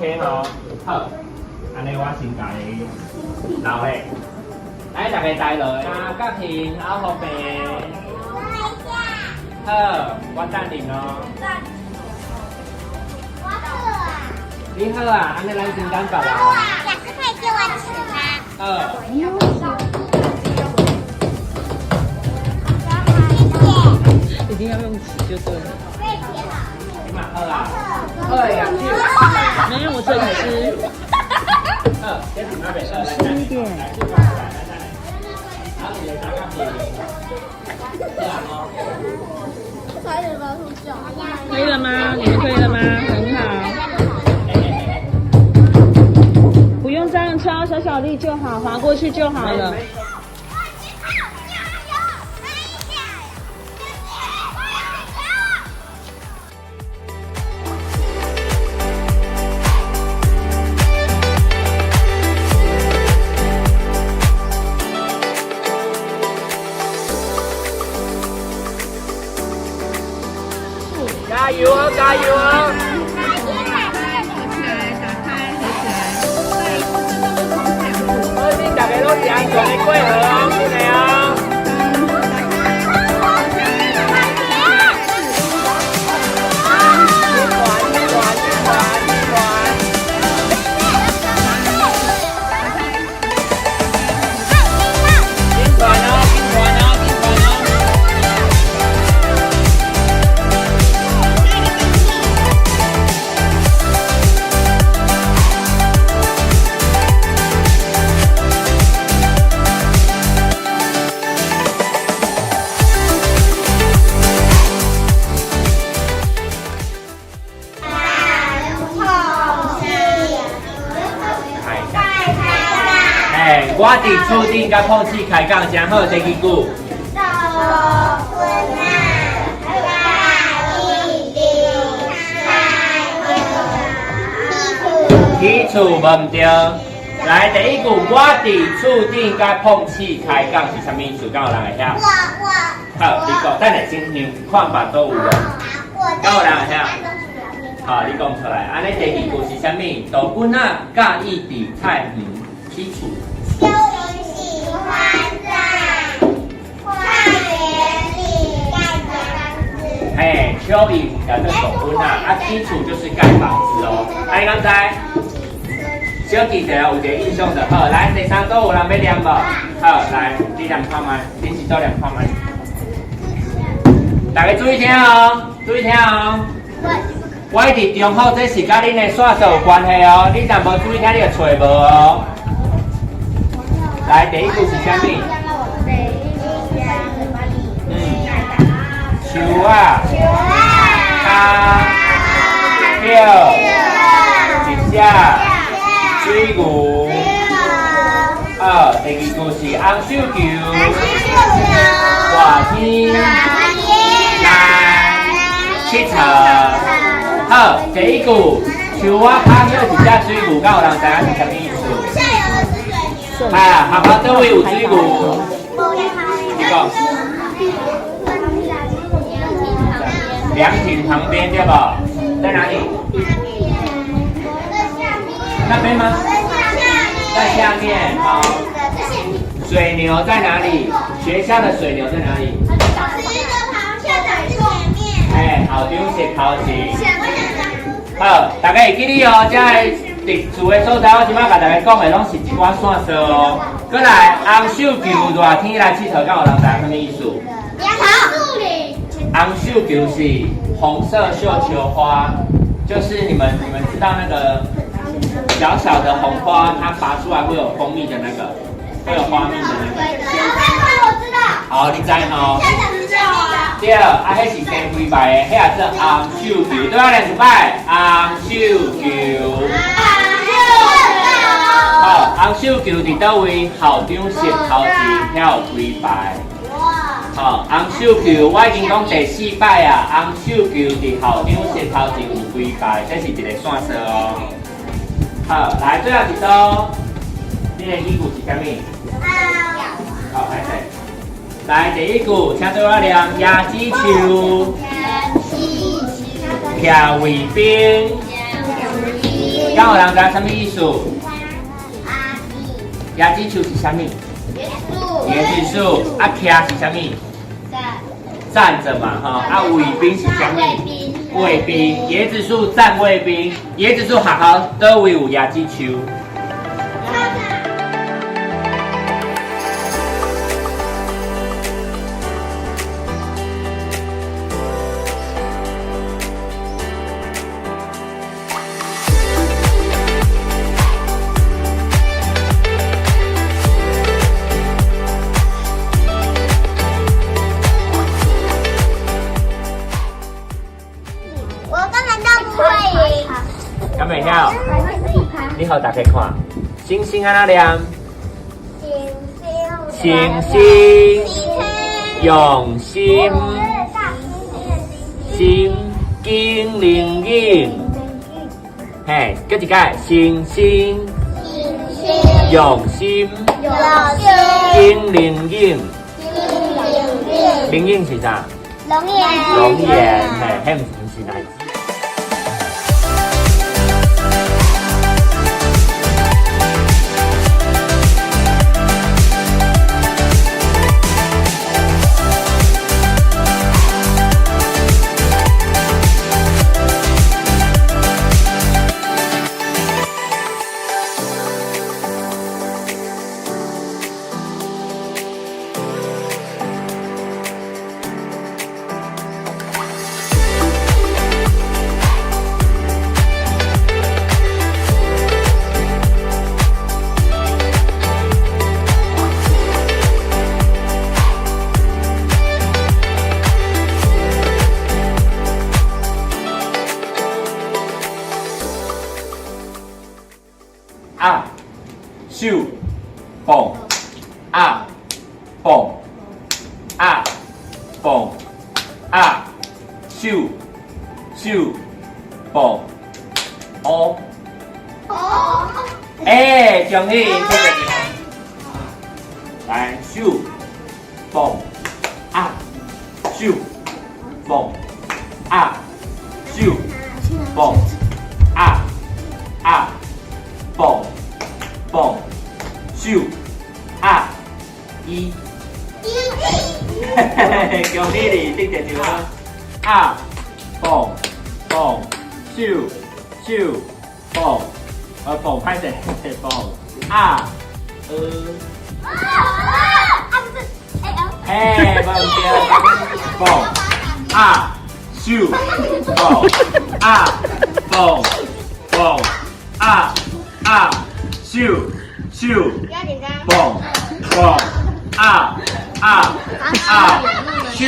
OK 吼，好，按呢我先共伊留咧。來，大家帶落三角形凹好平。好，我等恁哦。我好啊。你好啊，按呢咱真簡單啦。好啊，老師可以借我尺嗎？好。謝謝。一定要用尺就對了。你嘛好啊。好的，舉手。沒有，我這裡吃。好，這是哪邊？小心一點。好，你來三角形。可以了嗎？你們可以了嗎？很好。不用這樣敲，小小力就好，滑過去就好了。加油哦！加油哦！合起來，打開，合起來。保證大家攏是安全的過河哦，真的哦。一團一團一團一團。緊團哦！緊團哦！緊團哦！哎，我佇厝頂佮碰鼠開講誠好，第幾句？起厝無毋對。來，第一句，我佇厝頂佮碰鼠開講是啥物意思？敢有人會曉？好，你講，等下先讓看別都有無？敢有人會曉？好，你講出來。按呢，第二句是啥物？杜君仔佮意佇菜園起厝。蚯蚓喜歡在花園裡蓋房子。嘿，蚯蚓叫做杜君仔，啊，起厝就是蓋房子哦。啊，你敢知？小記者有一個印象就好。來，第三組有人欲念無？好，來，你念看覓，恁一組念看覓。大家注意聽哦，注意聽哦。我一直重複，這是佮恁的線索有關係哦。你若無注意聽，你就揣無哦。來，第一句是啥物？嗯，樹仔，跤，葉，一隻，水牛。好，第二句是紅繡球，熱天來𨑨迌。好，第一句，樹仔跤葉一隻水牛，敢有人知影是啥物意思？啊，學校佗位有水牛？你講。涼亭旁邊對無？在哪裡？那邊嗎？在下面。好。水牛在哪裡？學校的水牛在哪裡？哎，校長室頭前。好，大家會記得哦，這個特殊的所在，我這擺共大家講的攏是一寡線索哦。閣來，紅繡球熱天來𨑨迌，敢有人知影啥物意思？紅繡球是紅色繡球花，就是你們知道那個小小的紅花，它拔出來會有蜂蜜的那個，會有花蜜的那個。好，你知吼？對，啊，彼是生幾擺的，彼也做紅繡球，對啊，練一擺，紅繡球。好，紅繡球佇佗位？校長室頭前遐有幾排。好，紅繡球，我已經講第四擺啊。紅繡球佇校長室頭前有幾排，這是一個線索哦。好，來最後一道，你的語句是啥物？好，來來。來，第一句，請對我念：椰子樹，徛衛兵，敢有人知啥物意思？椰子樹是啥物？椰子樹。啊，徛是啥物？站着嘛，吼。啊，衛兵是啥物？衛兵。椰子樹站衛兵。椰子樹學校佗位有椰子樹？我根本都不會贏。敢會曉？你予大家看，星星按怎念？星星用心心經靈影，嘿，閣一擺，星星用心經靈影，靈影是啥？龍眼。龍眼，嘿，彼毋是奶子。啊，手，蹦，啊，蹦，啊，蹦，啊，手，手，蹦，哦，欸，恭喜，來，手，蹦，啊，手，蹦，啊，手，蹦，啊，啊，蹦。蹦，手，啊，一，恭喜你得到一分。啊，蹦，蹦，手，手，蹦，蹦，歹勢，蹦，啊，嘿，無對，蹦，啊，手，蹦，啊，蹦，蹦，啊，啊。手手蹦蹦啊啊啊手。